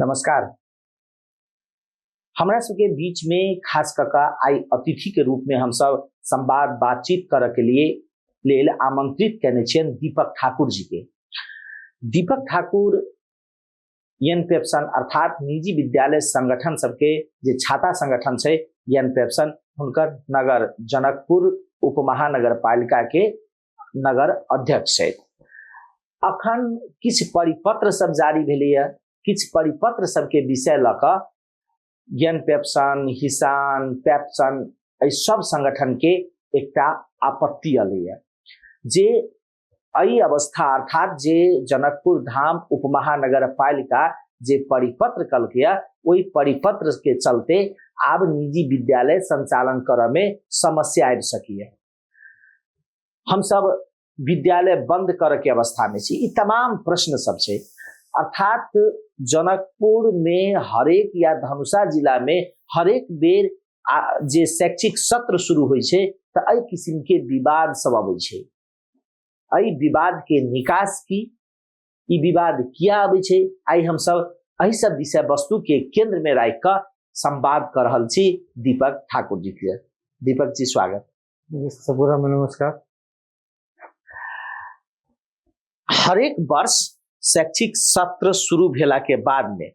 नमस्कार। हमरा सबके बीच में खास कऽ कऽ आइ अतिथि के रूप में हमसब संवाद बातचीत करऽ के लिए लेल आमंत्रित केने छियनि दीपक ठाकुर जी के। दीपक ठाकुर एन पेप्सन अर्थात निजी विद्यालय संगठन सबके जे छाता संगठन छै एन पेप्सन, हुनकर नगर जनकपुर उपमहानगर पालिका के नगर अध्यक्ष छथि। अखन किछु परिपत्र सब जारी भेलैए, किछु परिपत्र सबके विषय लऽ कऽ एन पेप्सन, हिसान, पेप्सन एहि सब संगठन के एकटा आपत्ति अलैए जे एहि अवस्था अर्थात जे जनकपुर धाम उपमहानगर पालिका जे परिपत्र कलकैए ओहि परिपत्र के चलते आब निजी विद्यालय संचालन करऽ में समस्या आबि सकैए, हमसब विद्यालय बंद करऽ के अवस्था में छी। ई तमाम प्रश्न सब छै। अर्थात जनकपुर में हरेक या धनुषा जिला में हरेक बेर जे शैक्षिक सत्र शुरू होइ छै तऽ एहि किस्म के विवाद सब अबै छै। एहि विवाद के निकास की, ई विवाद किया अबै छै, आइ हमसब एहि सब विषय वस्तु के केंद्र में राखि कऽ संवाद कऽ रहल छी दीपक ठाकुर जी के। दीपक जी स्वागत। सबगोरा में नमस्कार। हरेक वर्ष शैक्षिक सत्र शुरू भेला के बाद में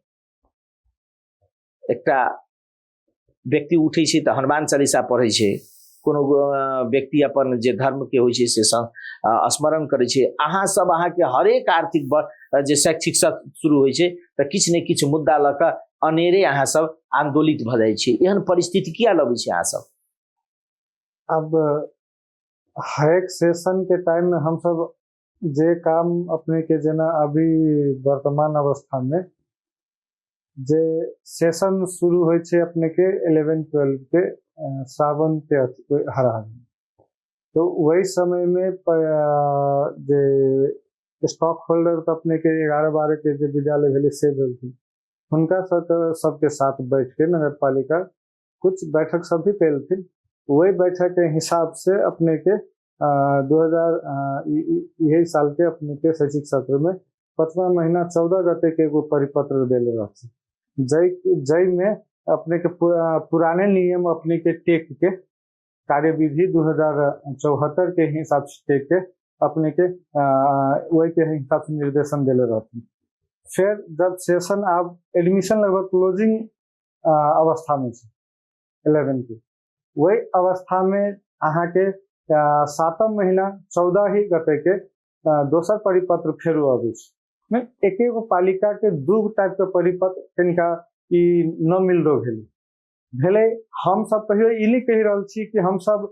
एकटा व्यक्ति उठै छै तऽ हनुमान चालीसा पढ़ै छै, कोनो व्यक्ति अपन जे धर्म के होइ छै से स्मरण करै छै। अहाँ सब अहाँके हरेक आर्थिक जे शैक्षिक सत्र शुरू होइ छै तऽ किछु ने किछु मुद्दा लऽ कऽ अनेरे अहाँ सब आन्दोलित भऽ जाइ छै। एहन परिस्थिति किया लबै छै अहाँ सब? अब हरेक सेशन के टाइम में हम सब जे काम अपने के जेना अभी वर्तमान अवस्था में जे सेशन शुरू होइ छै अपने के 11 12 के सावन के हराहरी, तो वही समय में जे स्टॉक होल्डर तऽ अपने के 11 12 के जे विद्यालय भेलै से भेलखिन, हुनका सबके साथ बैठ के नगर पालिका कुछ बैठक सब भी केलखिन। वही बैठक के हिसाब से अपने के 2000 यही साल के अपने के शैक्षिक सत्र में 5वां महीना 14 गते के एगो परिपत्र देले रहथिन, जै में अपने के पुराने नियम अपने के टेक के कार्यविधि 2074 के हिसाब से टेक के अपने के वही के हिसाब से निर्देशन देले रहथिन। फिर जब सेशन आप एडमिशन लगभग क्लोजिंग अवस्था में छै 11 के, वही अवस्था में अहाँ के 7 महीना 14 ही गते के दोसर परिपत्र फेरू अबै छै। नहीं, एक एगो पालिका के दू टाइप के परिपत्र तनिका ई न मिल रहो भेलै। भेलै हम सब कहियो ई नहीं कहि रहल छी कि हम सब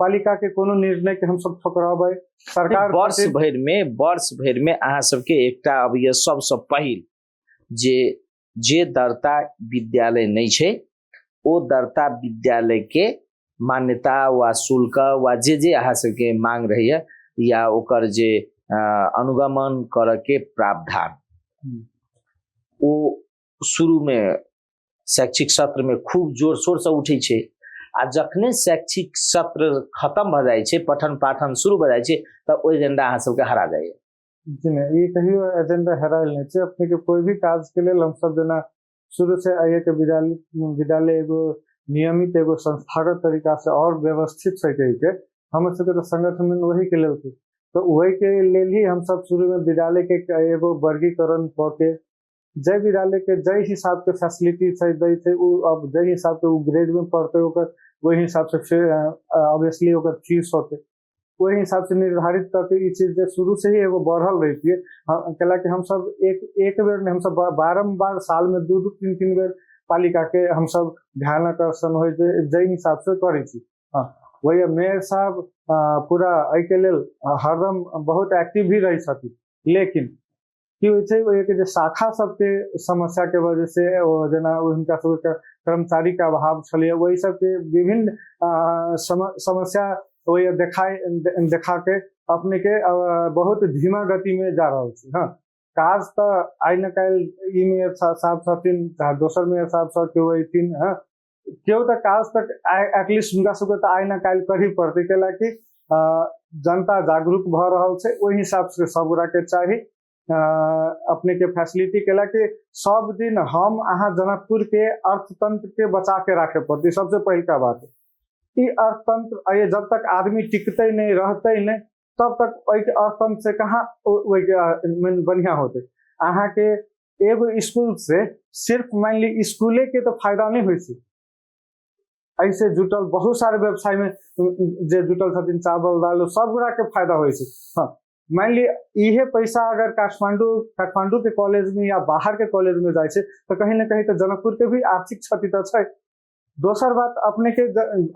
पालिका के कोनो निर्णय के हम सब ठोकराबै। सरकार वर्ष भरि में, वर्ष भरि में अहाँ सबके एकटा अबैया सबसँ पहिल जे दर्ता विद्यालय नहीं छै ओ दर्ता विद्यालय के मान्यता वा शुल्क वा जे जे अहाँ सबके मांग रहैया या ओकर जे अनुगमन करऽ के प्रावधान ओ शुरू में शैक्षिक सत्र में खूब जोर शोर से उठै छै आ जखने शैक्षिक सत्र खत्म भऽ जाइ छै, पठन पाठन शुरू भऽ जाइ छै, तऽ ओ एजेंडा अहाँ सबके हरा जाइए। जी नहीं, ई कहियो एजेंडा हेरायल नहि छै। अपने के कोई भी काज के लेल हम सब जेना शुरू से आइए के विद्यालय एगो नियमित एगो संस्थागत तरीका से और व्यवस्थित से कही के हमर सबके तो संगठन में वही के लेल थे, तो वही के लेल ही हम सब शुरू में विद्यालय के एगो वर्गीकरण कऽ के जै विद्यालय के जै हिसाब के फैसिलिटी छै दै छै, उ अब जै हिसाब के उ ग्रेड में पड़तै ओकर वही हिसाब से फिर ऑब्वियसली ओकर फीस होतै, ओहि हिसाब से निर्धारित करके ई चीज जे शुरू से ही एगो बढ़ल रहितियै। हाँ, कैला कि हम सब एक बेर नहीं, हम सब बारम्बार साल में दू दू तीन तीन बेर पालिका के हम सब ध्यान आकर्षण होइ जै हिसाब से करै छी। हाँ, वही मेयर साहब पूरा एहिके लेल हरदम बहुत एक्टिव भी रहै छथिन, लेकिन की होइ छै ओहिके जे शाखा सबके समस्या के वजह से ओ जेना हुनका सबके कर्मचारी के अभाव छलैया, ओहि सबके विभिन्न समस्या ओहि देखा के अपने के बहुत धीमा गति में जा रहल छै। हाँ, काज तऽ आइ न काल्हि ई मेयर साहब छथिन चाहे दोसर मेयर साहब सब केओ अयथिन, हाँ, केओ तऽ काज तऽ एटलीस्ट हुनका सबके तऽ आइ न काल्हि करही पड़तै, कैलाकि जनता जागरूक भऽ रहल छै, ओहि हिसाब से सब गोटा के चाही। अपने के फैसिलिटी केला कि सब दिन हम अहाँ जनकपुर के अर्थतंत्र के बचा के राखे पड़तै। सबसे पहिलका बात ई अर्थतंत्र अये जब तक आदमी टिकते नहीं रहते नहीं तब तक ओहिके अर्थतंत्र से कहाँ ओहिके बढ़िया होते। अहाँ के एगो स्कूल से सिर्फ मान ली स्कूले के तो फायदा नहीं होइ छै, ऐसे जुटल बहुत सारे व्यवसाय में जे जुटल छथिन चावल दाल सब गोरा के फायदा होइ छै। हाँ, मान ली इहे पैसा अगर काठमांडू के कॉलेज में या बाहर के कॉलेज में जाइ छै तो कहीं ना कहीं तो जनकपुर के भी आर्थिक क्षति तो छै। दोसर बात अपने के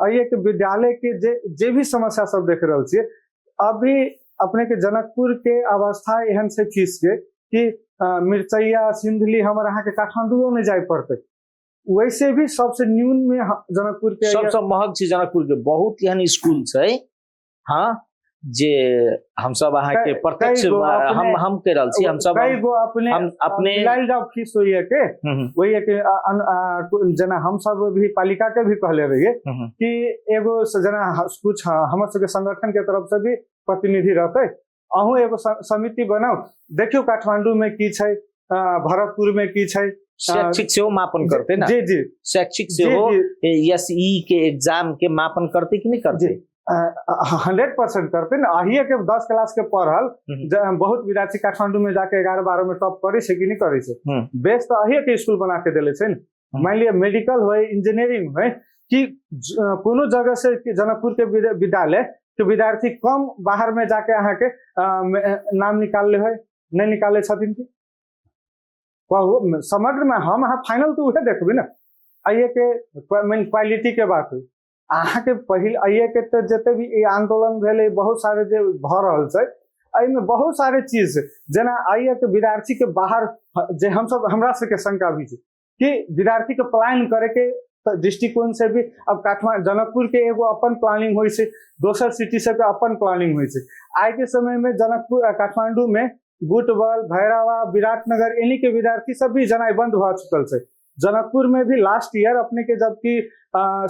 अइये के विद्यालय के जे भी समस्या सब देख रहल छियै, अभी अपने के जनकपुर के अवस्था एहन छै फीस के कि मिरचैया सिंधुली हमर अहाँ के काठमांडुओ नहीं जाय पड़तै, वैसे भी सबसे न्यून में जनकपुर के सबसे महग छै जनकपुर के। बहुत एहन स्कूल छै हाँ जे हम सब अहाँ के प्रत्यक्ष हम कह रहल छी, हम सब कई गो अपने हम अपने मिलायल जाओ फीस होइए के होइए के जेना हम सब भी पालिका के भी कहले रहिए कि एगो जेना कुछ हमर सबके संगठन के तरफ से भी प्रतिनिधि रहते, अहूँ एगो समिति बनाउ, देखियौ काठमांडू में की छै, भरतपुर में की छै, शैक्षिक सेहो मापन करते ना। जी जी, शैक्षिक सेहो एसई के एग्जाम के मापन करते कि नहीं करते? 100% करते ना। अहिए के 10 क्लास के पढ़ल बहुत विद्यार्थी काठमांडू में जाके 11-12 में टॉप करे छै कि नहीं करे छै, बेस तो अहिए के स्कूल बना के देले छै ने। मान लिअ मेडिकल होय इंजीनियरिंग होय कि कोनो जगह से जनकपुर के विद्यालय के विद्यार्थी कम बाहर में जाके अहाँ के नाम निकालले होय, नहीं निकाले छथिन कि कहू समग्र में हम अहाँ फाइनल तो उहे देखबै ना। अहिए के मेन क्वालिटी के बात होय अहाँ के पहिल अहिए के तो जते भी ई आंदोलन भेलै बहुत सारे जे भऽ रहल छै एहिमे बहुत सारे चीज छै, जेना अहिए के विद्यार्थी के बाहर जे हमसब हमरा सबके शंका भी छै कि विद्यार्थी के प्लान करे के दृष्टिकोण से भी अब काठमांडू जनकपुर के एगो अपन प्लानिंग होइ छै, दोसर सिटी सबके अपन प्लानिंग होइ छै। आइ के समय में जनकपुर काठमांडू में बुटबल भैरवा विराटनगर एनी के विद्यार्थी सब भी जनाइ बंद भऽ चुकल छै। जनकपुर में भी लास्ट ईयर अपने के जबकि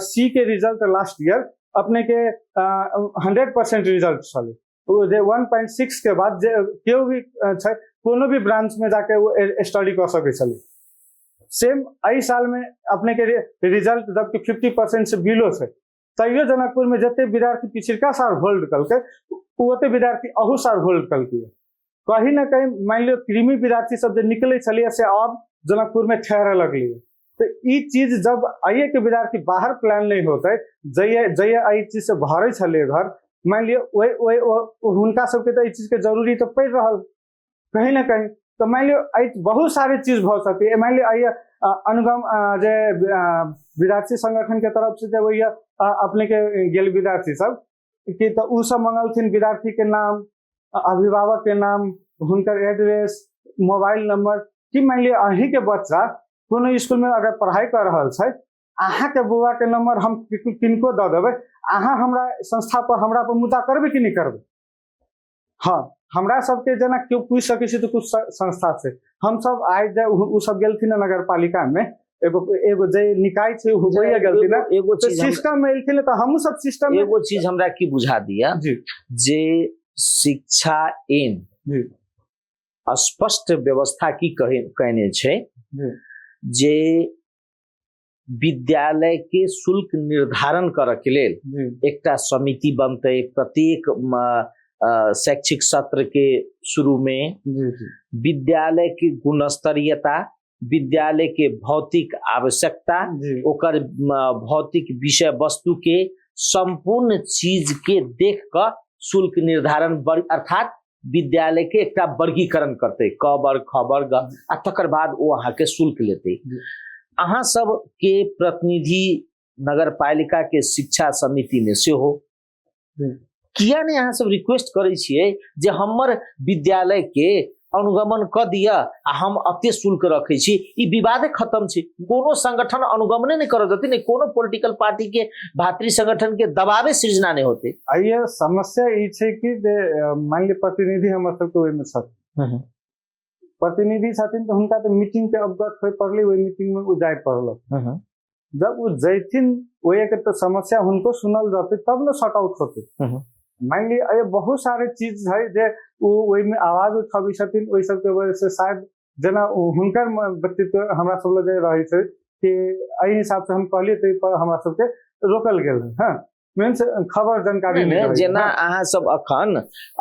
सी के रिजल्ट लास्ट ईयर अपने के 100% रिजल्ट छलै, ओ जे 1.6 के बाद जे केओ भी छै कोनो भी ब्रांच में जाके वो स्टडी कऽ सकै छलै। सेम एहि साल में अपने के रिजल्ट जबकि 50% से बिलो छै, तैयो जनकपुर में जते विद्यार्थी पिछलका साल होल्ड कलकै ओते विद्यार्थी अहू साल होल्ड कलकै। कहीं ना कहीं मान लियौ कृमि विद्यार्थी सब जे निकले छलियै से अब जनकपुर में ठहरे लगलियै। तो ई चीज जब आइए के विद्यार्थी बाहर प्लान नहीं होते जइए जइए एहि चीज से भरे छलियै घर, मान लियौ ओहि ओहि हुनका सबके तो एहि चीज के जरूरी तो पड़ि रहल कहीं ना कहीं। तो मान लियौ एहि बहुत सारे चीज भऽ सकैए। मान लियौ आइए अनुगम जे विद्यार्थी संगठन के तरफ से जे होइए अपने के गेल विद्यार्थी सब कि तो उ सब मंगलथिन विद्यार्थी के नाम, अभिभावक के नाम, हुनकर एड्रेस, मोबाइल नंबर कि मान लियौ अहीं के बच्चा कोनो स्कूल में अगर पढ़ाई कर रहल छै, अहाँ के बौआ के नंबर हम किनको दऽ देबै, अहाँ हमरा संस्था पर हमरा पर मुद्दा करबै कि नहीं करबै? हाँ, हमरा सबके जेना केओ पूछि सकै छै तऽ कुछ संस्था छै, हमसब आइ जे उ सब गेलखिन नगर पालिका में एगो एगो जे निकाय छै होइए गेलखिन एगो चीज सिस्टम में एलखिन तऽ हमहूँ सब सिस्टम में एगो चीज हमरा की बुझा दिया जी जे शिक्षा एन जी स्पष्ट व्यवस्था की कहने छै जी जे विद्यालय के शुल्क निर्धारण करऽ के लेल एकटा समिति बनतै प्रत्येक शैक्षिक सत्र के शुरू में विद्यालय के गुणस्तरीयता, विद्यालय के भौतिक आवश्यकता, ओकर भौतिक विषय वस्तु के संपूर्ण चीज के देख कऽ शुल्क निर्धारण अर्थात विद्यालय के एकटा वर्गीकरण करतै, क वर्ग, ख वर्ग, आ तकर बाद ओ अहाँके शुल्क लेतै। अहाँ सब के प्रतिनिधि नगर पालिका के शिक्षा समिति में सेहो किया नहीं अहाँ सब रिक्वेस्ट करै छियै जे हमर विद्यालय के अनुगमन कऽ दिअ आ हम अते शुल्क रखै छी? ई विवादे खत्म छै। कोनो संगठन अनुगमने नहि करऽ देतै, नहि कोनो पॉलिटिकल पार्टी के भातृ संगठन के दबावे सृजना नहि होतै। आइए समस्या ई छै कि जे मान लिअ प्रतिनिधि हमर सबके ओहिमे छथिन, प्रतिनिधि छथिन तऽ हुनका तऽ मीटिंग के अवगत होय पड़लै, ओहि मीटिंग में ओ जाय पड़ल। जब ओ जैथिन ओहि के तऽ समस्या हुनको सुनल जतै तब ने सॉर्ट आउट होतै। मानि लिअ एहि बहुत सारे चीज है जे ओ ओहिमे आवाज उठाबै छथिन। ओहि सबके वजह से शायद जेना हुनकर व्यक्तित्व हमरा सब लग जे रहै छै कि एहि हिसाब से हम कहलियै ताहि पर हमरा सबके रोकल गेल। हँ, मीन्स खबर जानकारी नहि, नहि रहै। जेना अहाँ सब अखन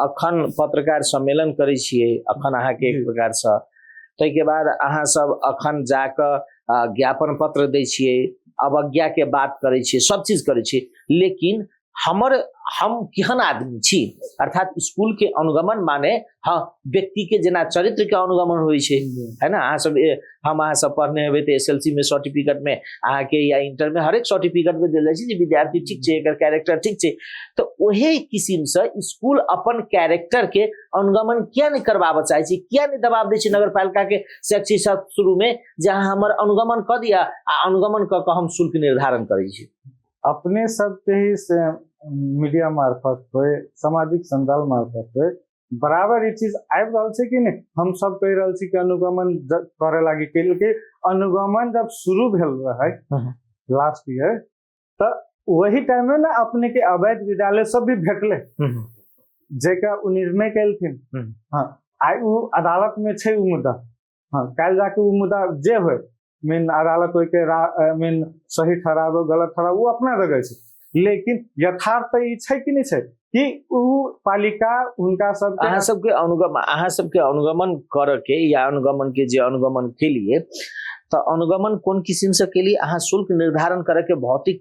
अखन पत्रकार सम्मेलन करै छियै, अखन अहाँके एक प्रकारसँ, ताहिके बाद अहाँ सब अखन जाकऽ ज्ञापन पत्र दै छियै, अवज्ञाके बात करै छियै, सब चीज करै छियै, लेकिन हम केहन आदमी छी, अर्थात स्कूल के अनुगमन माने हाँ व्यक्ति के जेना चरित्र के अनुगमन होइ छै, है ना। अहाँ सब हम अहाँ सब पढ़ने हेबै तऽ एस एल सी में सर्टिफिकेट में अहाँके या इंटर में हरेक सर्टिफिकेट में देल जाइ छै जे विद्यार्थी ठीक छै, एकर कैरेक्टर ठीक छै। तऽ ओहे किसिम से स्कूल अपन कैरेक्टर के अनुगमन किया नहि करबाबऽ चाहै छै, किया नहि दबाव दै छै नगरपालिका के शैक्षिक सत्र शुरू में जे अहाँ हमर अनुगमन कऽ दिअ आ अनुगमन कऽ कऽ हम शुल्क निर्धारण करै छी। अपने सबके ही से मीडिया मार्फत होय, सामाजिक सञ्जाल मार्फत होय, बराबर ई चीज आबि रहल छै कि नहि। हम सब कहि रहल छी कि अनुगमन करे लागी कि अनुगमन जब शुरू भेल रहे लास्ट ईयर, तऽ वही टाइम में ना अपने के अवैध विद्यालय सब भी भेटले, जेका उ निर्णय केलथिन। हाँ, आइ उ अदालत में छै उ मुद्दा। हाँ, काल्हि जाके उ मुद्दा जे होय, मीन अदालत ओहिके मीन सही ठहराबो गलत ठहराबो, ओ अपना जगह छै, लेकिन यथार्थ तऽ ई छै कि नहि छै कि उ पालिका हुनका सबके अहाँ सबके अनुगमन, अहाँ सबके अनुगमन करऽ के या अनुगमन के जे अनुगमन के लिए, तऽ अनुगमन कोन किसिम से के लिए अहाँ शुल्क निर्धारण करे के भौतिक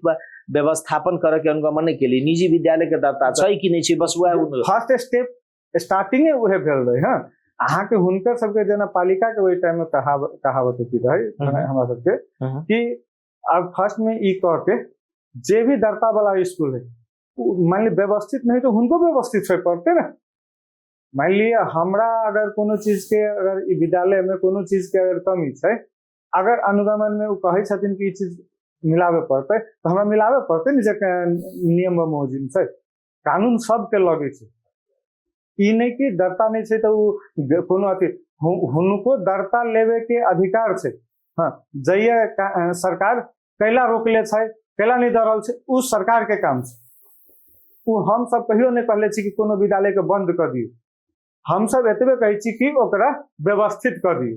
व्यवस्थापन करे के अनुगमन नहीं के लिए निजी विद्यालय के दर्ता छै कि नहीं छै, बस वएह फर्स्ट स्टेप स्टार्टिंगे उहे भेल रहे। हाँ, अहाँके हुनकर सबके जेना पालिका के ओहि टाइम में कहावत की रहे हमरा सबके कि अब फर्स्ट में ई कह के जे भी दर्ता वाला स्कूल है मान ली व्यवस्थित नहीं तो हुनको व्यवस्थित होय पड़ते ना। मान लिअ हमरा अगर कोनो चीज के अगर ई विद्यालय में कोनो चीज के अगर कमी छै, अगर अनुगमन में ओ कहै छथिन कि ई चीज मिलाबे पड़तै, तऽ हमरा मिलाबे पड़तै ने, जे नियम बमोजिम छै, कानून सबके लगै छै। ई नहि कि दर्ता नहि छै तऽ ओ कोनो अथी, हुनको दर्ता लेवे के अधिकार छै। हाँ, जइए सरकार कैला रोकले छै, कैला नहि दऽ रहल छै, ओ सरकार के काम छै। ओ हम सब कहियो नहि कहले छी कि कोनो विद्यालय के बंद कऽ दियौ, हम सब एतबे कहै छी कि ओकरा व्यवस्थित कऽ दियौ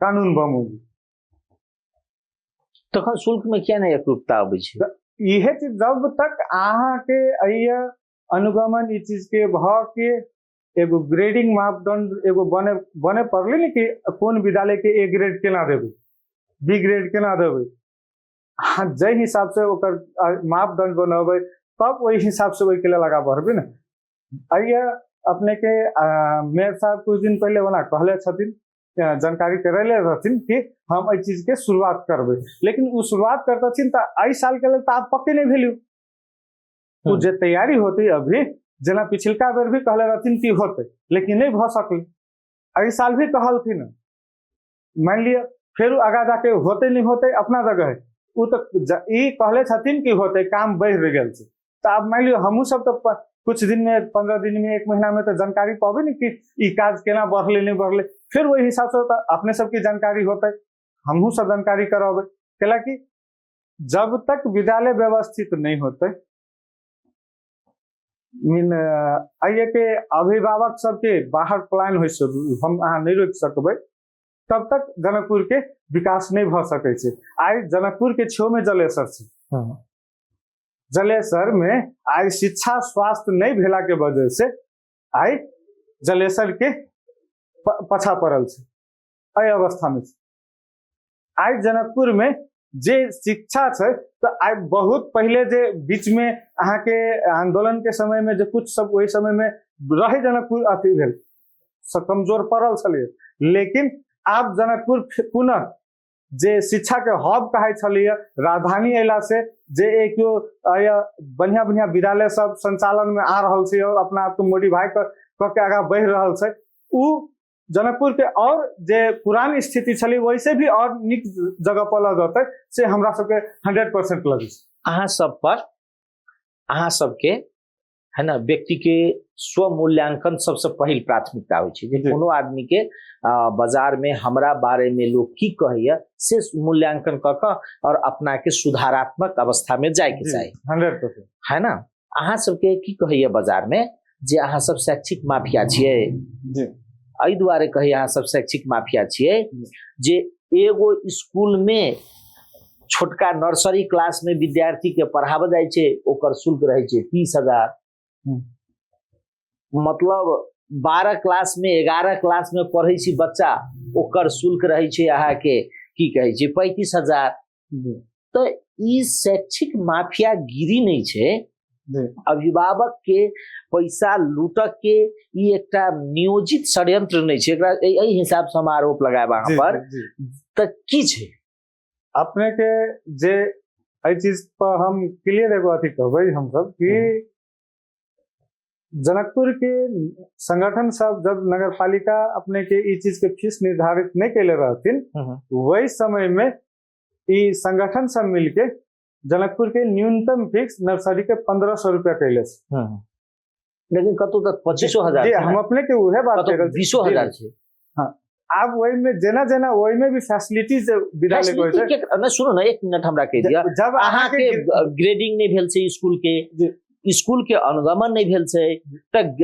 कानून बमोजिम। तखन शुल्क में किया नहि एकरूपता अबै छै? इहे चीज जब तक अहाँके अइया अनुगमन ई चीज के भऽ के एगो ग्रेडिंग मापदंड एगो बने बने पड़लै ने कि कोन विद्यालय के ए ग्रेड केना देबै, बी ग्रेड केना देबै, अहाँ जाहि हिसाब से ओकर मापदंड बनेबै तब ओहि हिसाब से ओहिके लेल आगाँ बढ़बै ने। अइया अपने के मेयर साहब कुछ दिन पहले ओना कहले छथिन, जानकारी करैले रहथिन कि हम एहि चीज के शुरुआत करबै, लेकिन ओ शुरुआत करतथिन तऽ एहि साल के लेल तऽ आब पक्के नहि भेल। ओ जे तैयारी होते अभी, जेना पिछलका बेर भी कहले रहथिन कि होते, लेकिन नहीं भऽ सकलै। एहि साल भी कहलथिन, मान लिअ फेर आगा जाके होते नहीं होते अपना जगह है, ओ तऽ ई कहले छथिन कि होते, काम बढ़ि गेल छै। तऽ आब मान लिअ हमहूँ सब तऽ कुछ दिन में, 15 दिन में, 1 महीना में तऽ जानकारी पबै ने कि ई काज केना बढ़लै नहीं बढ़लै, फिर ओहि हिसाब से तऽ अपने सबके जानकारी होतै, हमहूँ सब जानकारी करबै। कैलाकि जब तक विद्यालय व्यवस्थित नहीं होते, मीन एहि के अभिभावक सबके बाहर प्लान होइ से हम अहाँ नहीं रोकि सकबै, तब तक जनकपुर के विकास नहीं भऽ सकै छै। आइ जनकपुर के छो में जलेसर छै, जलेसर में आइ शिक्षा स्वास्थ्य नहीं भेला के वजह से आइ जलेसर के पछा पड़ल छै, एहि अवस्था में छै। आइ जनकपुर में जे शिक्षा छै तऽ आइ बहुत पहिले जे बीच में अहाँके आंदोलन के समय में जे कुछ सब ओहि समय में रहे जनकपुर अथी भेल सब कमजोर पड़ल छलियै, लेकिन आब जनकपुर पुनः जे शिक्षा के हब कहै छलियै, राजधानी अयला से जे एक बढ़िया बढ़िया विद्यालय सब संचालन में आ रहल छै और अपना आपके मॉडिफाई कऽ के आगाँ बढ़ि रहल छै, उ जनकपुर के और जे पुरान स्थिति छलै वैसे भी और नीक जगह पर लऽ जेतै, से हमरा सबके 100% लगै छै। अहाँ सब पर, अहाँ सबके है ना, व्यक्ति के स्वमूल्यांकन सबसे पहिल प्राथमिकता होइ छै, जे कोनो आदमी के बाजार में हमरा बारे में लोग की कहैया से मूल्यांकन कऽ कऽ और अपना के सुधारात्मक अवस्था में जाय के चाही। 100% है ना। अहाँ सबके की कहैया बाजार में जे अहाँ सब शैक्षिक माफिया छियै? जी। एहि दुआरे कहैया अहाँ सब शैक्षिक माफिया छियै जे एगो स्कूल में छोटका नर्सरी क्लास में विद्यार्थी के पढ़ाबऽ जाइ छै, ओकर शुल्क रहै छै 30,000। मतलब 12 क्लास में 11 क्लास में पढ़ै छी बच्चा, ओकर शुल्क रहै छै अहाँके की कहै छै 35,000। तऽ ई शैक्षिक माफिया गिरी नहि छै, अभिभावक के पैसा लूटक के ई एकटा नियोजित षड्यंत्र नहि छै। एकरा एहि हिसाब से हम आरोप लगायब अहाँ पर, तऽ की छै अपने के जे एहि चीज पर हम क्लियर एगो अथी कहबै हमसब कि जनकपुर के संगठन सब जब नगरपालिका अपने के ई चीज के फीस निर्धारित नहीं कैले रहथिन, वही समय में ई संगठन सब मिलके जनकपुर के न्यूनतम फिक्स नर्सरी के 1500 रुपया कैले छै। लेकिन कतौ तक 25,000 जी, हम अपने के उहे बात कतौ 20,000 छै। हाँ, आब ओहि में जेना जेना ओहि में भी फैसिलिटी से विद्यालय के होइ छै। नहीं सुनो ना, एक मिनट हमरा कहि दिअ, जब अहाँ के ग्रेडिंग नहीं भेल छै स्कूल के, स्कूल के अनुगमन नहीं भेल छै, तऽ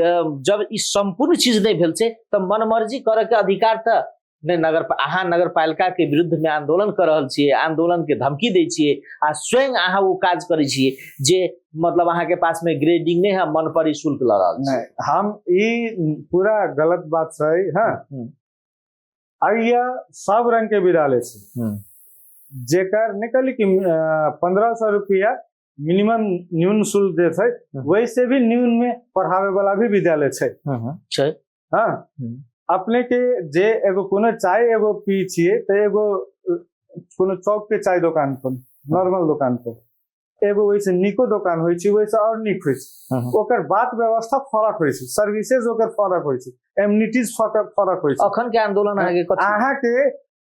जब ई संपूर्ण चीज नहीं भेल छै तऽ मनमर्जी करे के अधिकार तऽ नहि। नगर अहाँ नगरपालिका के विरुद्ध में आंदोलन कर रहल छियै, आंदोलन के धमकी दै छियै आ स्वयं अहाँ वो काज करै छियै जे मतलब अहाँ के पास में ग्रेडिंग नहीं है, मन पर ही शुल्क लऽ रहल छी। नहीं, हम ई पूरा गलत बात छै। हाँ, आइया सब रंग के विद्यालय छै, जेकर निकली कि 1500 रुपया मिनिमम न्यून शुल्क जे छै, वैसे भी न्यून में पढ़ावे वाला भी विद्यालय छै। छै। हाँ, अपने के जे एगो कोनो चाय एगो पी छियै तऽ एगो कोनो चौक के चाय दोकान पर, नॉर्मल दोकान पर एगो वैसे नीको दोकान होइ छै, वैसे और नीक होइ छै। ओकर बात व्यवस्था फरक होइ छै, सर्विसेज ओकर फरक होइ छै, एम्यूनिटीज फरक होइ छै। अखन के आंदोलन अहाँके कथी? अहाँके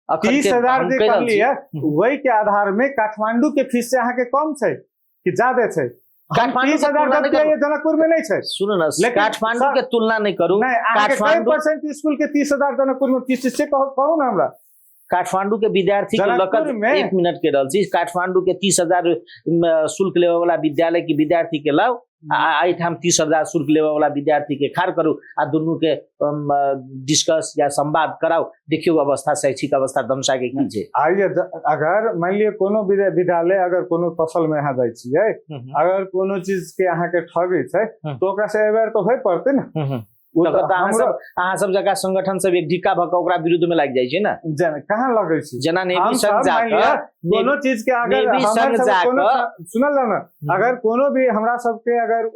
अखन के 30,000 हम जे कहि रहल छी। कहलियै, वही के आधार में काठमांडू के फीस से अहाँके कम छै कि ज्यादा छै? काठमांडू के 30,000 तुलना नहीं रुपया करू। ये जनकपुर में नहीं छै। सुनू ना, लेकिन काठमांडू सर- के तुलना नहीं करू। नहीं, अहाँके कई काठमांडू- परसेंट स्कूल के 30,000 जनकपुर में फीस से कहू ना हमरा। काठमांडू के विद्यार्थी के जनकपुर लकत में- एक मिनट के रहल छी, काठमांडू के 30,000 शुल्क लेवे वाला विद्यालय के विद्यार्थी के लाउ, आ एहिठाम 30,000 शुल्क लेवे वाला विद्यार्थी के खाड़ करू आ दुनू के डिस्कस या संवाद कराउ, देखियौ अवस्था, शैक्षिक अवस्था धमसा के की छै। आइए अगर मान लिअ कोनो विद्यालय अगर कोनो फसल में अहाँ जाइ छियै, अगर कोनो चीज के अहाँ के ठगै छै, तऽ ओकरा से अवेयर तऽ होय पड़तै ने। ओ तकर तऽ तऽ हमरो अहाँ सब जकाँ संगठन सब एक ढिक्का भऽ कऽ ओकरा विरुद्ध में लागि जाइ छै ने। जेना कहाँ लगै छै? जेना नेवी हम संघ सब जाकऽ मानि लिअ, कोनो चीज के अगर नेवी हमर संघ सब कोनो जाकऽ सुनल ने, अगर कोनो भी हमरा सबके अगर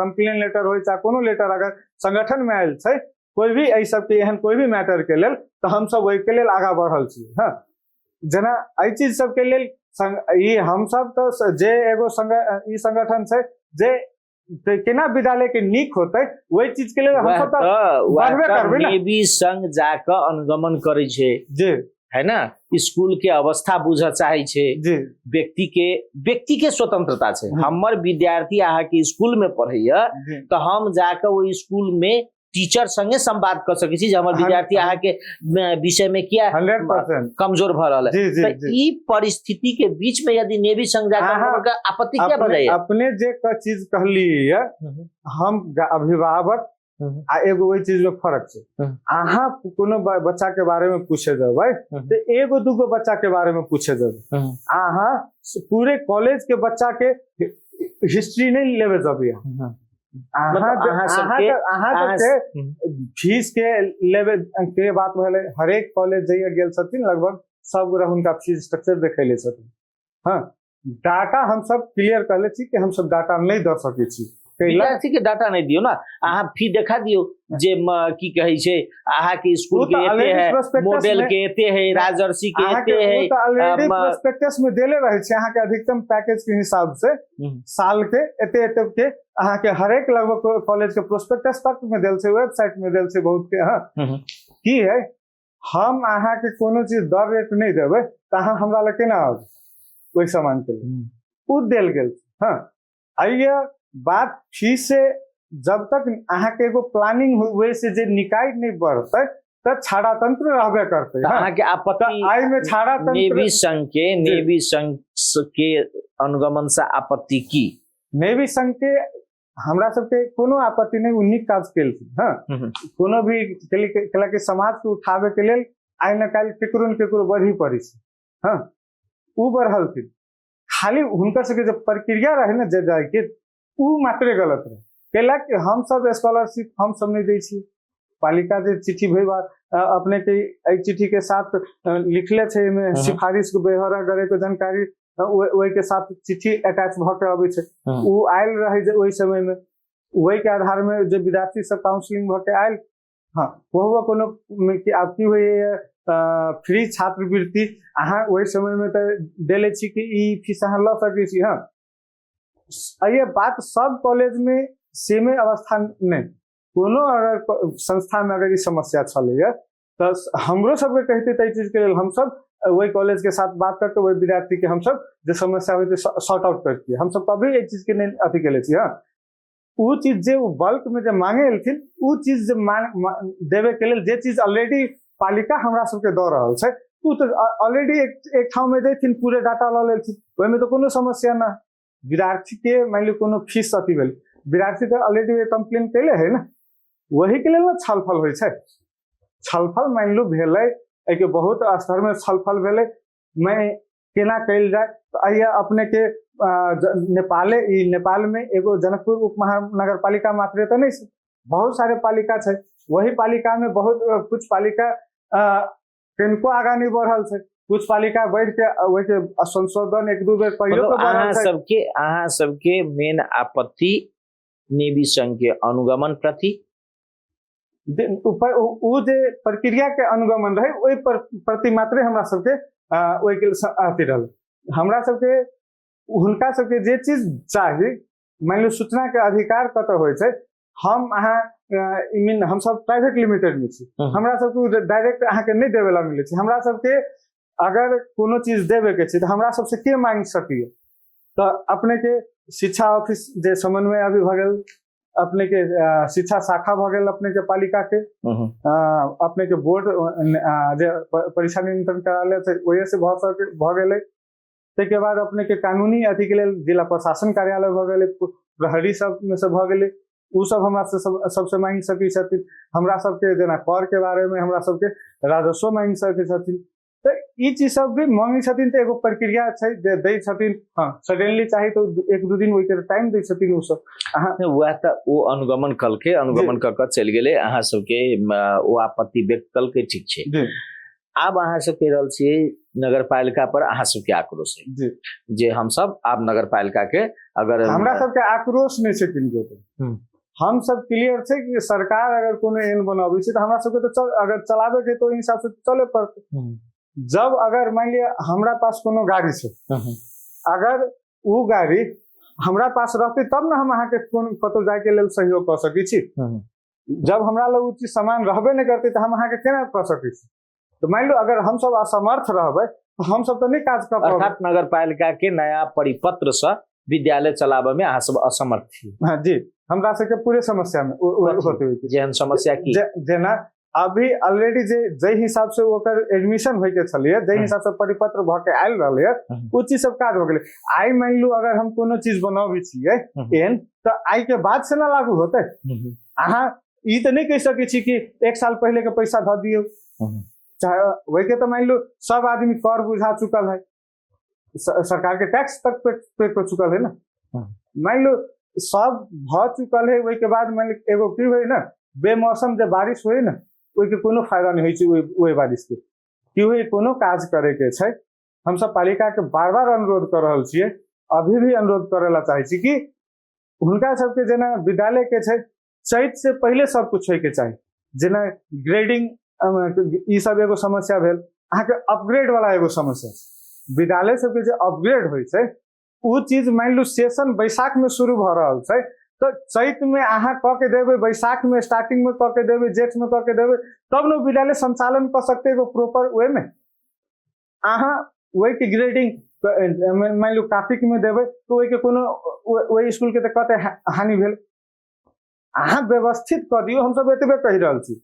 कंप्लेन लेटर होइ चाहे कोनो लेटर अगर संगठन में आयल छै कोई भी एहि सबके एहन कोई भी मैटर के लेल, तऽ हमसब ओहिके लेल आगाँ बढ़ल छी। हाँ, जेना एहि चीज सबके लेल ई हमसब तऽ जे एगो ई संगठन छै जे केना विद्यालय के नीक होतै ओहि चीज के लेल हमसब तऽ वएह बढ़बे तऽ करबै ने। नेवी संघ जाकऽ अनुगमन करै छै जी। है ना, स्कूल के अवस्था बुझऽ चाहे छै। जी। व्यक्ति के स्वतंत्रता छै। हमर विद्यार्थी अहाँ के स्कूल में पढ़ैया तऽ हम जाकऽ ओहि स्कूल में टीचर संगे संवाद कर सकै छी जे हमर विद्यार्थी अहाँ के विषय में किया 100% कमजोर भऽ रहल है। जी, जी, तऽ जी। ई परिस्थिति के बीच में यदि नेवी संघ जाकऽ अहाँ के आपत्ति किया भऽ जाइए? अपने जे चीज कहलियै, हम अभिभावक आ एगो ओहि चीज में फर्क छै। अहाँ कोनो बच्चा के बारे में पूछे जेबै तऽ एगो दूगो बच्चा के बारे में पूछे जेबै, अहाँ पूरे कॉलेज के बच्चा के हिस्ट्री नहीं लेवे जेबै। मतलब अहाँ सबके- अहाँ अहाँ सबके फीस के लेवे के बात भेलै, हरेक कॉलेज जइया गेल छथिन लगभग सब गोरा हुनका फीस स्ट्रक्चर देखैले छथिन। हाँ, डाटा हम सब क्लियर कहले छी कि हम सब डाटा नहीं दऽ सकै छी। कैला? विद्यार्थी के डाटा नहीं दियो ना, अहाँ फी देखा दियो जे की कहै छै अहाँ के स्कूल ओ के तऽ एते already है, prospectus model में के एते है, राजर्षि के अहाँ के एते है, ओ तऽ ऑलरेडी प्रोस्पेक्टस में देले रहै छै अहाँ के अधिकतम पैकेज के हिसाब से साल के एते एते के अहाँ के हरेक लगभग कॉलेज के प्रोस्पेक्टस तक में देल छै, वेबसाइट में देल छै बहुत के। हाँ, की है हम अहाँ के कोनो चीज दर रेट नहीं देबै तऽ अहाँ हमरा लग केना आबू ओहि सामान के लिए? उ देल गेल। हाँ, आइए बात फीस से जब तक अहाँ के एगो प्लानिंग हुए से जे निकाय नहीं बढ़तै तऽ छाड़ातंत्र रहबे करतै। तऽ हाँ। अहाँ के आपत्ति तऽ एहि में छाड़ातंत्र नेवी संघ के, जी। नेवी संघ के अनुगमन से आपत्ति की? नेवी संघ के हमरा सबके कोनो आपत्ति नहि, ओ नीक काज केलखिन। हँ, कोनो भी केला समाज के उठाबे के लेल आइ न काल्हि केकरो न केकरो बढ़ी पड़ै छै। हँ, ओ बढ़लखिन, खाली हुनकर सबके जे प्रक्रिया रहे ने जे जायके, ओ मात्रे गलत रहे। कैला कि हमसब स्कॉलरशिप हमसब नहि दै छी, पालिका जे चिट्ठी भेजबा अपने के एहि चिट्ठी के साथ लिखले छै, एहिमे सिफारिश के बेहरा करे के जानकारी ओहि के साथ चिट्ठी अटैच भऽ के अबै छै। ओ आयल रहे जे ओहि समय में ओहि के आधार में जे विद्यार्थी सब काउंसलिंग भऽ के आयल। हँ, ओहो कोनो कि आब की होइए, फ्री छात्रवृत्ति अहाँ ओहि समय में तऽ देले छी कि ई फीस अहाँ लऽ सकै छी। हँ, ये बात सब कॉलेज में सेमे अवस्था नहि, कोनो अगर संस्था में अगर ई समस्या छलैया तऽ हमरो सबके कहते तऽ एहि चीज के लेल हमसब वही कॉलेज के साथ बात करके वही विद्यार्थी के हमसब जे समस्या होते सॉर्ट आउट करतियै। हमसब कभी एहि चीज के नहि अथी केले छी। हँ, ओ चीज जे ओ बल्क में जे मांगे एलखिन, ओ चीज जे मांग देवे के लेल जे चीज ऑलरेडी पालिका हमरा सबके दऽ रहल छै, ओ तऽ ऑलरेडी एक ठाम में जैथिन, पूरे डाटा लऽ लेलखिन, ओहिमे तऽ कोनो समस्या न। विद्यार्थी के मानि लियौ कोनो फीस अथी भेल, विद्यार्थी तऽ ऑलरेडी कंप्लेन कैले है ने, वही के लेल ने छलफल होइ छै। छलफल मानि लू भेलै, एहिके बहुत स्तर में छलफल भेलै, मैं केना कैल जाय। तऽ एहि अपने के नेपाले, ई नेपाल में एगो जनकपुर उप महानगर पालिका मात्रे तऽ नहि छै, बहुत सारे पालिका छै। वही पालिका में बहुत कुछ पालिका किनको आगा नहीं बढ़ल छै, कुछ पालिका बढ़ के ओहि के संशोधन एक दू बेर पहिलो मतलब के बढ़ल अहाँ छै। सबके मेन आपत्ति नेवी संघ के अनुगमन प्रति ऊपर ओ जे प्रक्रिया के अनुगमन रहे ओहि पर प्रति मात्रे हमरा सबके ओहि के अथी रहल। हमरा सबके हुनका सबके जे चीज चाही, मानि लियौ सूचना के अधिकार कतऽ होइ छै, हम अहाँ I mean हम सब प्राइवेट लिमिटेड में छी, हमरा सबके डायरेक्ट अहाँके नहि देवे ला मिलै छै। हमरा सबके अगर कोनो चीज देवे के छै तऽ हमरा सबसे के मांगि सकैए, तऽ अपने के शिक्षा ऑफिस जे समन्वय अभी भऽ गेल, अपने के शिक्षा शाखा भऽ गेल अपने के पालिका के, अपने के बोर्ड जे परीक्षा नियंत्रण कार्यालय छै ओहि से भऽ गेलै। ताहिके बाद अपने के कानूनी अथी के लेल जिला प्रशासन कार्यालय भऽ गेलै, प्रहरी सब में से भऽ गेलै, ओ सब हमरा से सबसे मांगि सकै छथिन। हमरा सबके जेना कर के बारे में हमरा सबके राजस्व मांगि सकै छथिन। तऽ ई चीज सब भी मांगै छथिन तऽ एगो प्रक्रिया छै जे दै छथिन। हँ, सडनली चाही तऽ एक दू दिन ओहिके टाइम दै छथिन ओ सब। अहाँ नहि, वएह तऽ ओ अनुगमन कलकै, अनुगमन कऽ कऽ चलि गेलै, अहाँ सबके ओ आपत्ति व्यक्त कलकै, ठीक छै। आब अहाँ सब कहि रहल छियै नगरपालिका पर अहाँ सबके आक्रोश है जे हमसब आब नगरपालिका के अगर हमरा सबके आक्रोश नहि छै किनको पे। हम सब क्लियर छै कि सरकार अगर कोनो एहन बनाबै छै तऽ हमरा सबके तऽ अगर चलाबे के तऽ ओहि हिसाब से चले पड़तै। जब अगर मानि लिअ हमरा पास कोनो गाड़ी छै, अगर ओ गाड़ी हमरा पास रहतै तब ने हम अहाँके कोन कतौ जायके लेल सहयोग कऽ सकै छी। जब हमरा लग ओ चीज सामान रहबे नहि करतै तऽ हम अहाँके केना कऽ सकै छी। तऽ मानि लियौ अगर हमसब असमर्थ रहबै तऽ हमसब तऽ नहि काज कऽ पेबै। अर्थात नगरपालिका के नया परिपत्र से विद्यालय चलाबऽ में अहाँ सब असमर्थ छी। हाँ जी, हमरा सबके पूरे समस्या में कथी? होते हुए। जेहन समस्या की? जेना अभी ऑलरेडी जे जाहि हिसाब से ओकर एडमिशन होय के छलैया, जाहि हिसाब से परिपत्र भऽ के आयल रहलैया, ओ चीज सब काज भऽ गेलै। आइ मानि लू अगर हम कोनो चीज बनाबै छियै एहन, तऽ आइ के बाद से ना लागू होतै। अहाँ ई तऽ नहि कहि सकै छी कि एक साल पहिले के पैसा धऽ दियौ, चाहे ओहिके तऽ मानि लू सब आदमी कर बुझा चुकल है, सरकार के टैक्स तक पे कर चुकल है ना। मान लो सब भऽ चुकल है, ओहिके बाद मान लो एगो की होइ ना, बेमौसम जे बारिश होइ ना, ओहिके कोनो फायदा नहीं होइ छै। ओहि बारिश के की होइ, कोनो काज करे के छै। हमसब पालिका के बार बार अनुरोध कर रहल छियै, अभी भी अनुरोध करे ला चाहै छी कि हुनका सबके जेना विद्यालय के छै चैत से पहिले सब कुछ होइके चाही। जेना ग्रेडिंग ई सब एगो समस्या भेल, अहाँके अपग्रेड वाला एगो समस्या छै। विद्यालय सबके जे अपग्रेड होइ छै ओ चीज मानि लू सेशन बैसाख में शुरू भऽ रहल छै, तऽ चैत में अहाँ कऽ के देबै, बैसाख में स्टार्टिंग में कऽ के देबै, जेठ में कऽ के देबै, तब ने विद्यालय संचालन कऽ सकतै एगो प्रॉपर वे में। अहाँ ओहिके ग्रेडिंग मानि लू कार्तिक में देबै तऽ ओहिके कोनो ओहि स्कूल के तऽ कते हानि भेल। अहाँ व्यवस्थित कऽ दियौ, हमसब एतबे कहि रहल छी।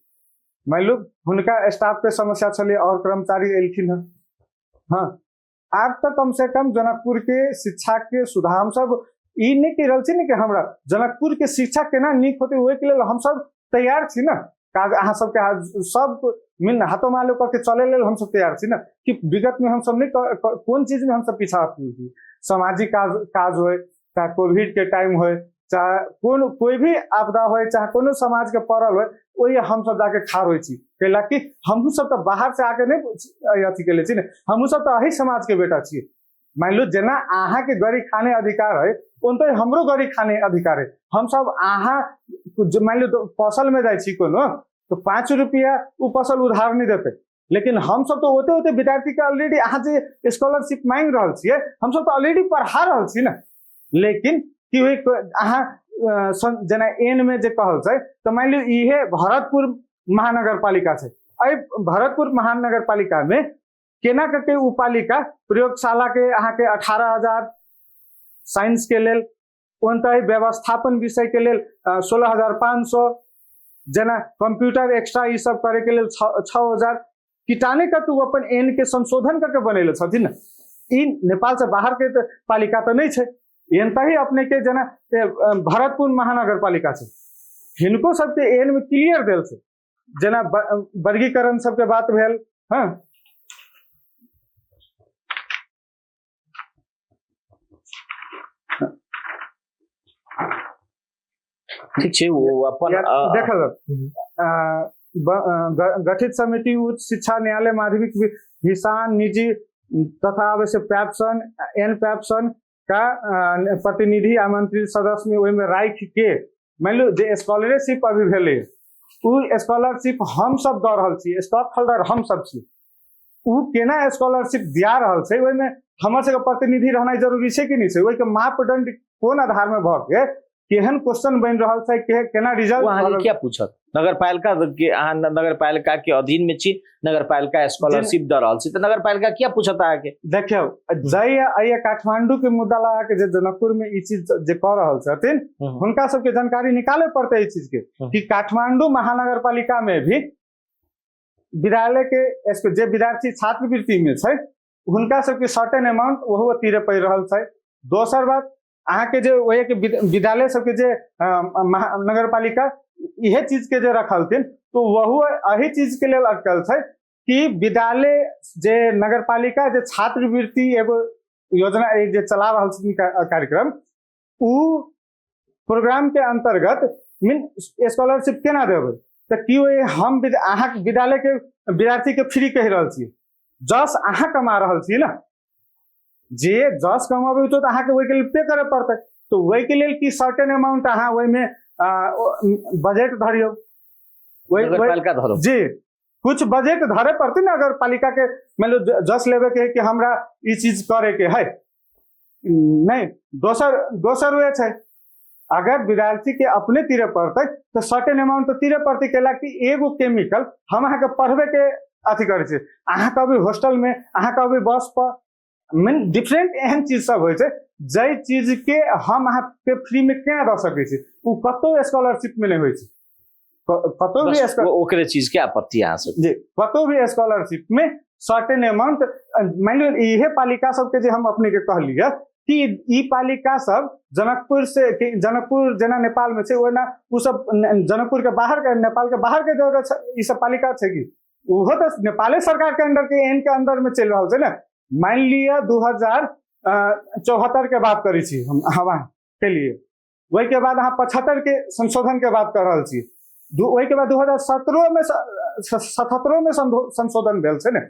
मानि लू हुनका स्टाफ के समस्या छलै और कर्मचारी एलखिन हँ। हाँ, आब तऽ कम से कम जनकपुर के शिक्षा के सुधार हमसब ई नहि कहि रहल छी ने कि हमरा जनकपुर के शिक्षा केना नीक होतै, ओहिके लेल हमसब तैयार छी ने। काज अहाँ सबके सब मिल हाथों मालो कऽ के चले लेल हमसब तैयार छी ने, कि विगत में हमसब नहि कोन चीज में हमसब पीछा हटल छी। सामाजिक काज होय, चाहे कोविड के टाइम होय, चाहे कोन कोई भी आपदा होय, चाहे कोनो समाज के पड़ल होय, ओहि हमसब जाके खाड़ होइ छी। कैला कि हमहूँ सब तऽ बाहर से आके नहि अथी केले छी ने, हमहूँ सब तऽ अही समाज के बेटा छी। मान लो जेना अहाँ के गरी खाने अधिकार है, ओनते हमरो गरी खाने अधिकार है। हम सब अहाँ मान लो फसल में जाइ छी कोनो, तो 5 रुपया उ फसल उधार नहीं देते, लेकिन हम सब तो ओते ओते विद्यार्थी के ऑलरेडी अहाँ जे स्कॉलरशिप मांगि रहल छियै, हम सब तो ऑलरेडी पढ़ा रहल छी ने। लेकिन की होय अहाँ जेना एन में जे कहल छै, तो मान लियौ इहे भरतपुर महानगरपालिका छै, एहि भरतपुर महानगरपालिका में केना करके उ पालिका प्रयोगशाला के अहाँ के 18,000 साइंस के लेल, ओनते व्यवस्थापन विषय के लेल 16,500, जेना कंप्यूटर एक्स्ट्रा ई सब करे के लेल 6,000 किटाने का तू अपन एन के संशोधन करके बनेले छथिन ने। ई नेपाल से बाहर के तऽ पालिका तऽ नहि छै, एनते ही अपने के जेना भरतपुर महानगरपालिका छै, हिनको सबके एन में क्लियर देल छै, जेना वर्गीकरण सबके बात भेल। हाँ, ठीक छै, वो अपन देखल गठित समिति उच्च शिक्षा न्यायालय माध्यमिक हिसान निजी तथा आवश्यक पैप्सन एन पैप्सन का प्रतिनिधि आमंत्रित सदस्य में ओहिमे राखि के मान लो जे स्कॉलरशिप अभी भेलै उ स्कॉलरशिप हम सब दऽ रहल छी, स्टॉक होल्डर हम सब छी, उ केना स्कॉलरशिप दिया रहल छै ओहिमे हमर सबके प्रतिनिधि रहनाइ जरूरी छै कि नहि छै? ओहिके मापदंड कोन आधार में भऽ के केहन क्वेश्चन बनि रहल छै, केना रिजल्ट ओ अहाँके किया पूछत? नगरपालिका के अहाँ नगरपालिका के अधीन में छी, नगरपालिका स्कॉलरशिप दऽ रहल छी, तऽ नगरपालिका किया पूछत अहाँके? देखियौ, जय अइया काठमांडू के मुद्दा लगा के जे जनकपुर में ई चीज जे कऽ रहल छथिन हुनका सबके जानकारी निकाले पड़तै ई चीज के कि काठमांडू महानगरपालिका में भी विद्यालय के जे विद्यार्थी छात्रवृत्ति में छै हुनका सबके सर्टेन अमाउंट ओहो तीरे पड़ि रहल छै। दोसर बात अहाँके जे ओहि के विद्यालय सबके जे नगरपालिका इहे चीज के जे रखलथिन तो वहु एही चीज के लेल अटकल छै कि विद्यालय जे नगरपालिका जे छात्रवृत्ति एगो योजना जे चला रहल छथिन कार्यक्रम, उ प्रोग्राम के अंतर्गत मीन स्कॉलरशिप केना देबै? तऽ की ओहि हम अहाँके विद्यालय के विद्यार्थी के फ्री कहि रहल छी, जस अहाँ कमा रहल छी ने, जे जस कमाबै तो अहाँके ओहिके लेल पे करे पड़तै, तऽ ओहिके लेल की सर्टेन अमाउंट अहाँ ओहिमे बजट धरियौ, नगरपालिका धरो जी कुछ बजट धरे पड़तै ने। अगर पालिका के मान लो जस लेवे के है कि हमरा ई चीज करे के है, नहीं दोसर उहे छै, अगर विद्यार्थी के अपने तीरे पड़तै तऽ सर्टेन अमाउंट तऽ तीरे पड़तै, कैला कि एगो केमिकल हम अहाँके पढ़बे के अथी करै छी, अहाँ कहबै हॉस्टल में, अहाँ कहबै बस पर, मीन डिफरेंट एहन चीज सब होइ छै जाहि चीज के हम अहाँके फ्री में केना दऽ सकै छी, ओ कतौ स्कॉलरशिप में नहि होइ छै, कतौ भी बस ओकरे चीज के आपत्ति अहाँ सब जी, कतौ भी स्कॉलरशिप में सर्टेन अमाउंट मान लियौ इहे पालिका सबके जे हम अपने के कहलियै कि ई पालिका सब जनकपुर से कि जनकपुर जेना नेपाल में छै ओना उ सब जनकपुर के बाहर के नेपाल के बाहर के जगह छै, ई सब पालिका छै कि ओहो तऽ नेपाले सरकार के अंडर के एन के अंदर में चलि रहल छै ने। मान लिअ 2074 के बात करै छी हम अहाँ के लिए, ओहि के बाद अहाँ 75 के संशोधन के बात कर रहल छी, ओहि के बाद 2017 में 77 में संशोधन भेल छै ने,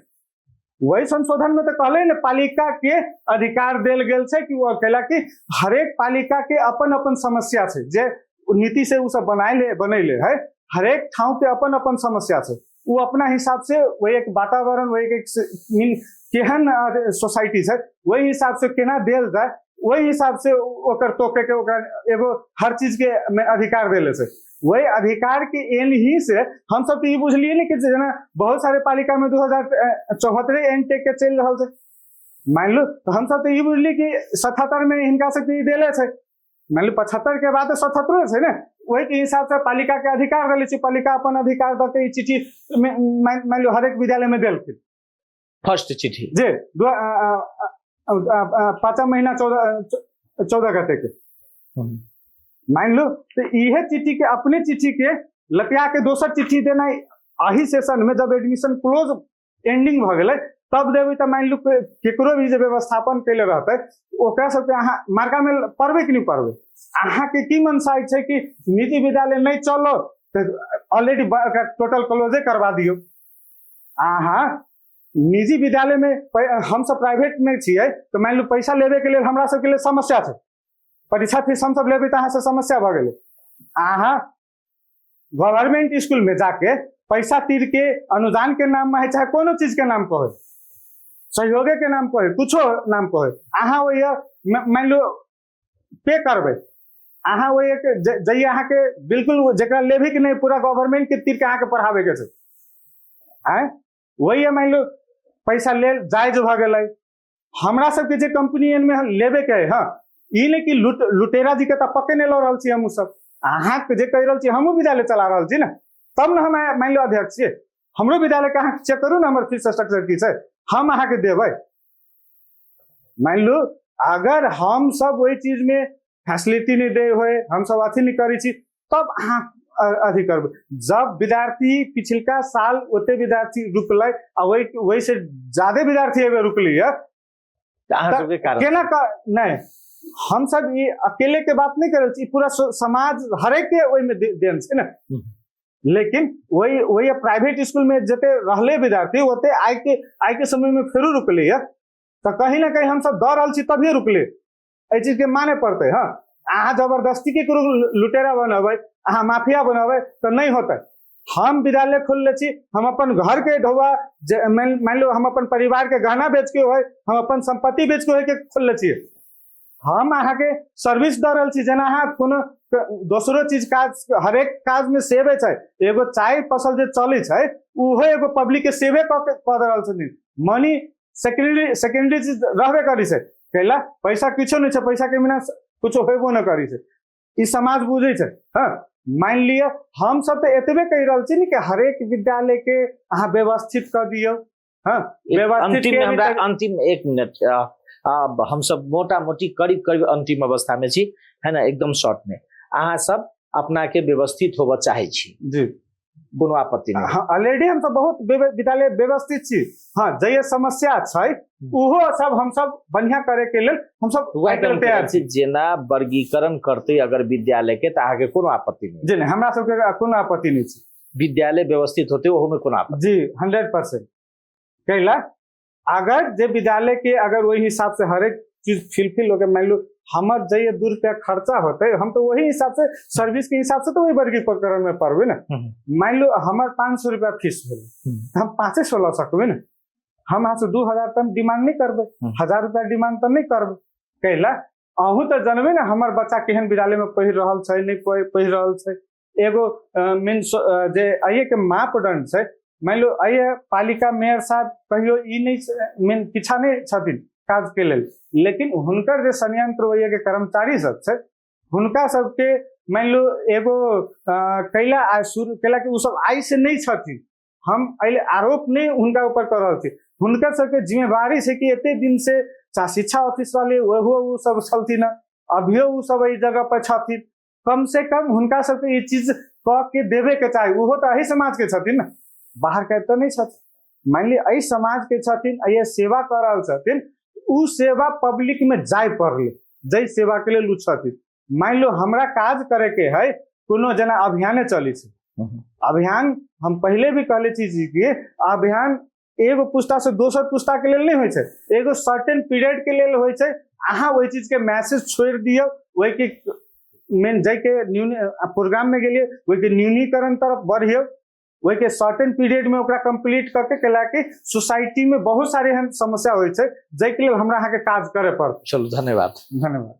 वही संशोधन में तो कहले ने पालिका के अधिकार देल गेल छै कि वो कैला कि हरेक पालिका के अपन अपन समस्या छै, जे नीति से उ सब बनैले है, हरेक ठाव के अपन अपन समस्या छै, वो अपना हिसाब से वही एक वातावरण वही एक मीन केहन सोसाइटी छै वही हिसाब से केना देल जाए वही हिसाब से ओकर तोके के ओकरा एगो हर चीज के में अधिकार देले छै। वही अधिकार के एन ही से हम सब तो ई बुझलिए ने कि जेना बहुत सारे पालिका में 2074 एन टेक के चलि रहल छै मान लो, तो हम सब तो ई बुझलिए कि 77 में हिनका सबके ई देले छै, मान लो 75 के बाद 77 छै ने, वही के हिसाब से पालिका के अधिकार देले छै, पालिका अपन अधिकार दऽ के ई चिट्ठी मान लो हरेक विद्यालय में देलखिन। फर्स्ट चिट्ठी जे 5 महीना 14 गते के। मान लो तऽ इहे चिट्ठी के अपने चिट्ठी के लतिया के दोसर चिट्ठी देनाइ एही सेशन में जब एडमिशन क्लोज एंडिंग भऽ गेलै तब देबै तऽ मान लो केकरो भी जे व्यवस्थापन कैले रहतै ओकरा सबके अहाँ मार्का में पढ़बै कि नहि पढ़बै? अहाँके की मनसाय छै कि निजी विद्यालय नहि चलो तऽ ऑलरेडी ओकरा टोटल क्लोजे करवा दियौ। अहाँ निजी विद्यालय में हमसब प्राइवेट में छियै तऽ मान लो पैसा लेबे के लेल हमरा सबके लेल समस्या छै, परीक्षा फीस हमसब लेबै तऽ अहाँ से समस्या भऽ गेलै। अहाँ गवर्नमेंट स्कूल में जाके पैसा तीर के अनुदान के नाम में है चाहे कोनो चीज के नाम पर हो, सहयोगे के नाम पर हो, कुछो नाम पर हो, अहाँ ओहि मान लो पे करबै, अहाँ ओहि जइए अहाँके बिल्कुल जकरा लेबे के नहीं पूरा गवर्नमेंट के तीर के अहाँके पढ़ाबे के छै, आँय वही मान लो पैसा ले जायज भऽ गेलै। हमरा सबके जे कंपनी में लेबे के है, हाँ ई नहीं कि लुटेरा जी के तऽ पक्के नहीं लऽ रहल छी हमहूँ सब, अहाँके जे कहि रहल छी हमहूँ विद्यालय चला रहल छी ने, तब ने हम मान लो अध्यक्ष छियै, हमरो विद्यालय के अहाँ चेक करू ने हमर फीस स्ट्रक्चर की छै, हम अहाँके देबै। मान लो अगर हम सब ओहि चीज में फैसिलिटी नहीं दे हुए, हम सब अथी नहीं करै छी, तब अहाँ अथी करबै। जब विद्यार्थी पिछलका साल ओते विद्यार्थी रुकलै आ वही से ज्यादे विद्यार्थी एहि बेर रुकलै है, तऽ अहाँ सबके कारण केना नहीं हम सब ये अकेले के बात नहीं कर छी, पूरा समाज हरेक के ओहिमे देन छै ने। लेकिन वही वही प्राइवेट स्कूल में जते रहले विद्यार्थी ओते आइ के समय में फेरो रुकलै है, तऽ कहीं ना कहीं हम सब दऽ रहल छी तभिए रुकले, एहि चीज के माने पड़तै। हाँ अहाँ जबरदस्ती के केकरो लुटेरा बनबै, अहाँ माफिया बनबै तऽ नहीं होतै। हम विद्यालय खोलले छी, हम अपन घर के ढौआ मान लो हम अपन परिवार के गहना बेच के होय, हम अपन संपत्ति बेच के होय के खोलले छी, हम अहाँ के सर्विस दऽ रहल छी। जेना अहाँ कोनो दोसरो चीज काज हरेक काज में सेवे छै, एगो चाय फसल जे चलै छै उहो एगो पब्लिक के सेवे कऽ के कऽ रहल छथिन। मनी सेकेंडरी चीज रहबे करै छै, कैला पैसा किछो नहीं छै, पैसा के बिना कुछो होबो नहि करै छै, ई समाज बुझै छै। हाँ मान लिअ हम सब तऽ एतबे कहि रहल छी ने कि हरेक विद्यालय के अहाँ व्यवस्थित कऽ दियौ। हाँ व्यवस्थित अंतिम में हमरा अंतिम एक मिनट, हम सब मोटा मोटी करीब करीब अंतिम अवस्था में छी है ना, एकदम शॉर्ट में अहाँ सब अपना के व्यवस्थित होबऽ चाहे छी जी, कोनो आपत्ति नहीं। हाँ, ऑलरेडी हम सब बहुत विद्यालय व्यवस्थित छी। हाँ जै समस्या छै उहो सब हम सब बढ़िया करे के लेल हम सब वएह तैयार तैयार छी। जेना वर्गीकरण करते अगर विद्यालय के तऽ अहाँके कोनो आपत्ति नहीं? जी नहीं, हमरा सबके कोनो आपत्ति नहीं छै। विद्यालय व्यवस्थित होते ओहो में कोनो आपत्ति? जी 100%। कैला अगर जे विद्यालय के अगर वही हिसाब से हरेक चीज फिलफिल हो के मान लो हमर जइए 2 रुपया खर्चा होते, हम तो वही हिसाब से सर्विस के हिसाब से तो वही वर्गीकरण में पड़बे ना। मान लो हमर 500 रुपया फीस भेलै, हम 500 लऽ सकबै ने, हम अहाँ से 2000 तक डिमांड नहीं करबै, 1000 रुपया डिमांड तऽ नहीं करबै। कैला अहूँ तऽ जनबै ने हमर बच्चा केहन विद्यालय में पढ़ि रहल छै नहीं पढ़ि रहल छै। एगो मेन जे अइए के मापदंड छै, मान लो अइए पालिका मेयर साहब कहियो ई नहीं मेन पीछा नहीं छथिन काज के लेल, लेकिन हुनकर जे संयंत्र ओइए के कर्मचारी सब छै हुनका सबके मान लो एगो कैला आइ शुरू कैला कि ओ सब आइ से नहीं छथिन, हम एहि आरोप नहीं हुनका ऊपर कर रहल छी, हुनकर सबके जिम्मेवारी छै कि एते दिन से चाहे शिक्षा ऑफिस वाले ओहो ओ सब छलथिन, अभियो ओ सब एहि जगह पर छथिन, कम से कम हुनका सबके ई चीज कऽ के देबे के चाही। ओहो तऽ एहि समाज के छथिन ने, बाहर के तऽ नहीं छथिन, मान लिअ एहि समाज के छथिन, एहि सेवा कऽ रहल छथिन, उ सेवा पब्लिक में जाय पड़लै जाहि सेवा के लेल उ छथिन। मान लो हमरा काज करे के है कोनो जेना अभियाने चलै छै, अभियान हम पहले भी कहले छी जी कि अभियान एगो पुस्ता से दोसर पुस्ता के लेल नहीं होइ छै, एगो सर्टेन पीरियड के लेल होइ छै। अहाँ ओहि चीज के मैसेज छोड़ि दियौ, ओहि के मेन जाहि के न्यून प्रोग्राम में गेलियै ओहि के न्यूनीकरण तरफ बढ़ियौ, ओहि के सर्टेन पीरियड में ओकरा कंप्लीट करके कैला कि सोसाइटी में बहुत सारे एहन समस्या होइ छै जाहि के लेल हमरा अहाँके काज करे पड़त। चलू धन्यवाद। धन्यवाद।